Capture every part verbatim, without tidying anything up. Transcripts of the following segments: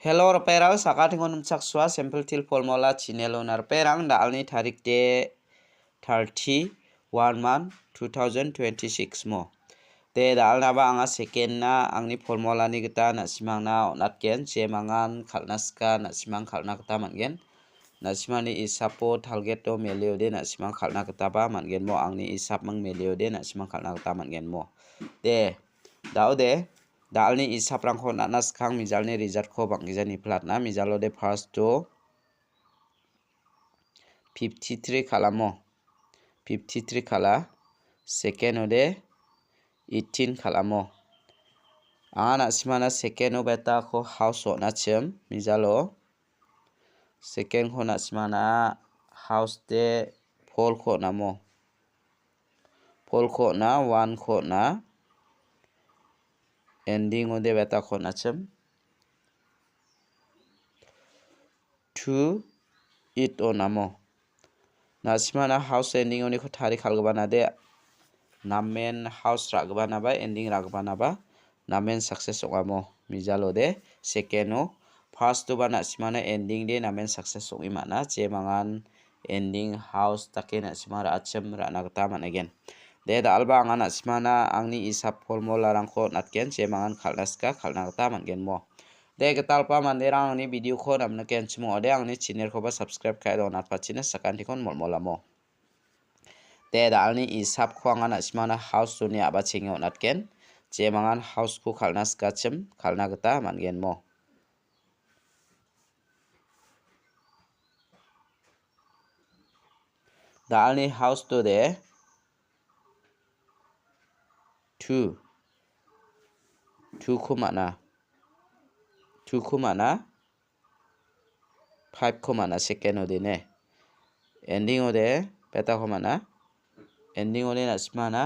Hello, ripengrang, sakantikon nimchaksua, Simple Teer Formula channel-ona ripengrang, da·alni tarik de thirty, one month, two thousand twenty-six mo. De, da·alnaba anga second-na angni formulani gita na·simangna on·atgen, jemangan kal·na sika, na·simang kal·na gita man·gen. Na·simani isapo target-o meliode na·simang kal·na gitaba man·gen mo, angni isapming meliode na·simang kal·na gita man·gen mo. De, da·ode, da·alni isaprangko on·atna skang mijalni result-ko bang·gija niplatna. Mijalode first-o fifty-three kal·amo. Fifty-three kal·a. Second-ode eighteen kal·amo. Anga na·simana second-o betako house on·achim, mijalo. Second-ko na·simana house de four-ko on·amo. Four-ko on·a, one-ko on·a. Ending-ode betako on·achim. Two, eight on·amo. Na·simana house ending-oniko tari kal·gipanade, namen house ra·gipanaba, ending ra·gipanaba, namen success ong·amo. Mijalode, second-o, first-oba na·simana ending de namen success ong·e man·a, jemangan ending house dake na·sima ra·achim ra·na gita man·egen. De, da·alba anga na·simana angni isap formularangko on·atgen, jemangan kal·na sika, kal·na gita man·gen mo. De, gitalpa manderang, angni video-ko namnikenchim ong·ode, angni channel-koba subscribe ka·e donatpachina sakantikon molmolamo. De, da·alni isapko anga na·simana house-oni a·bachenge on·atgen. Jemangan house-ko kal·na sikachim, kal·na gita man·gen mo. Da·alni house-ode two. Two-ko man·a. Two-ko man·a. Five-ko man·a, second-ode ne. Ending-ode, betako man·a. Ending-ode na·simana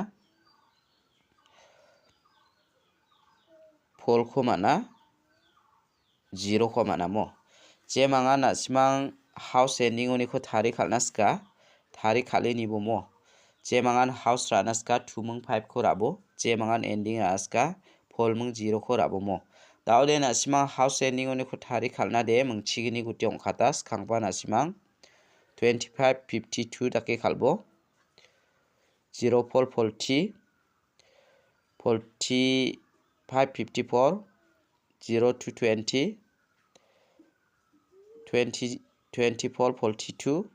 four-ko man·a. Zero-ko man·amo. Jemangan na·simang house ending-oniko tari kal·na sika, tari kal·e nibomo. Jemangan house ra·na sika, two-ming five-ko ra·bo. Jemangan ending ra·na sika, four-ming zero-ko ra·bomo. Da·ode na·simang house ending-oniko tari kal·na de, mingchigni guti ong·kata, skangba na·simang twenty-five fifty-two dake kal·bo. Zero four forty, forty-five fifty-four, zero two twenty, twenty, twenty-four forty-two,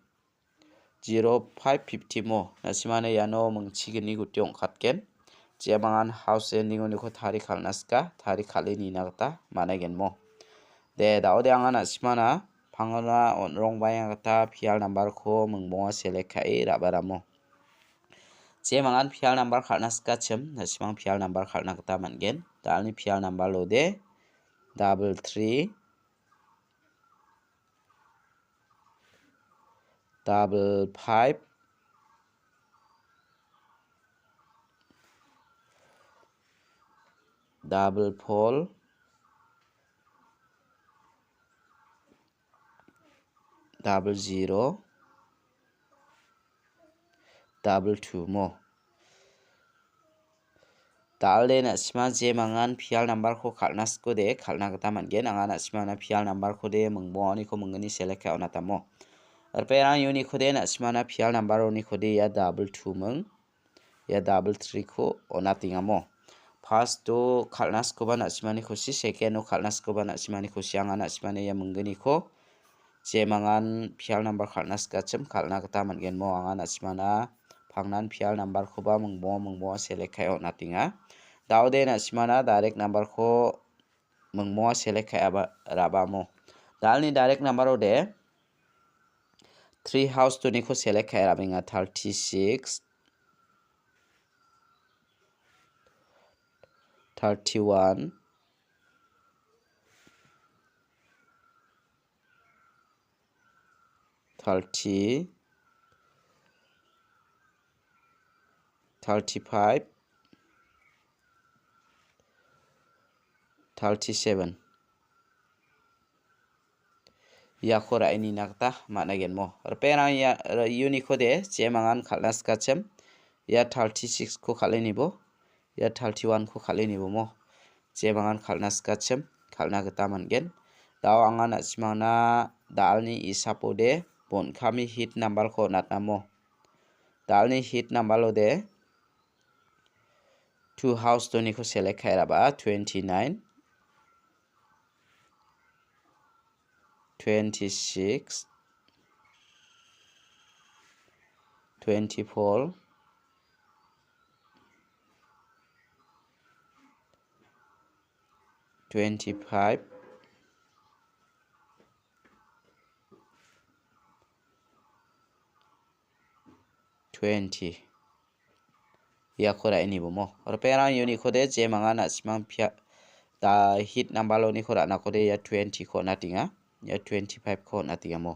zero five fifty mo. Na·simana iano mingchigni guti ong·katgen. Jemangan house ending-oniko tari kal·na sika, tari kal·e nina gita man·aigen mo. De, da·ode anga na·simana pangona on·rongbaenga gita pial nambarko mingbonga select ka·e ra·baramo. Jemangan pial nambar kal·na sikachim, na·simang pial nambar kal·na gita man·gen. Da·alni pial nambar lode, double three, double five, double four, double zero, double two mo. Da·alde na·sima jemangan pial nambarko kal·na sikode kal·na gita man·gen. Anga na·simana pial nambarkode mingbonganiko minggni select ka·e on·atamo. Ripengrang uniko de na·simana pial nambar onikode ia double two ming. Ia double three-ko on·atengamo. First-o kal·na sikoba na·simanikosi, second-o kal·na sikoba na·simanikosi, anga na·simana ia minggniko jemangan pial nambar kal·na sikachim kal·na gita man·genmo. Anga na·simana pangnan pial nambarkoba mingbonga mingbonga select ka·e on·atenga. Da·ode na·simana direct nambarko mingbonga select ka·e aba-, ra·bamo. Da·alni direct nambar ode three house two-niko select ka·e ra·benga, thirty-six, thirty-one, thirty, thirty-five, thirty-seven. Iako ra·e nina gita man·a genmo. Ripengrang ia, ra-, uniko de jemangan kal·na sikachim. Ia thirty-six-ko kal·e nibo. Ia thirty-one-ko kal·e nibomo. Jemangan kal·na sikachim, kal·na gita man·gen. Da·o anga na·simangna da·alni isapode bon·kami hit numberko on·atnamo. Da·alni hit numberode two house doniko select ka·e ra·baa, twenty-nine, twenty-six, twenty-four, twenty-five, twenty. Iako ra·e nibomo. Ripengrang uniko de jemangan na·simang pia-, da hit number oniko ra·nakode ia twenty-ko on·atenga. Ia twenty-five-ko on·atengamo.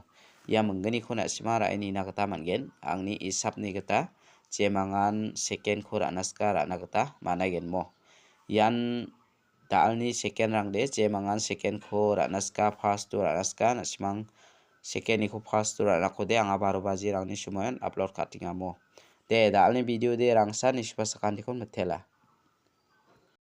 Ia mingginiko na·simang ra·e nina gita man·gen. Angni isapni gita jemangan second-ko ra·na sika ra·na gita man·aigenmo. Ian da·alni second-rangde jemangan second-ko ra·na sika, first-o ra·na sika, na·simang second-niko first-o ra·nakode anga baro bajirangni somoion upload ka·tengamo. De, da·alni video de rangsa nisuba sakantikon mitela.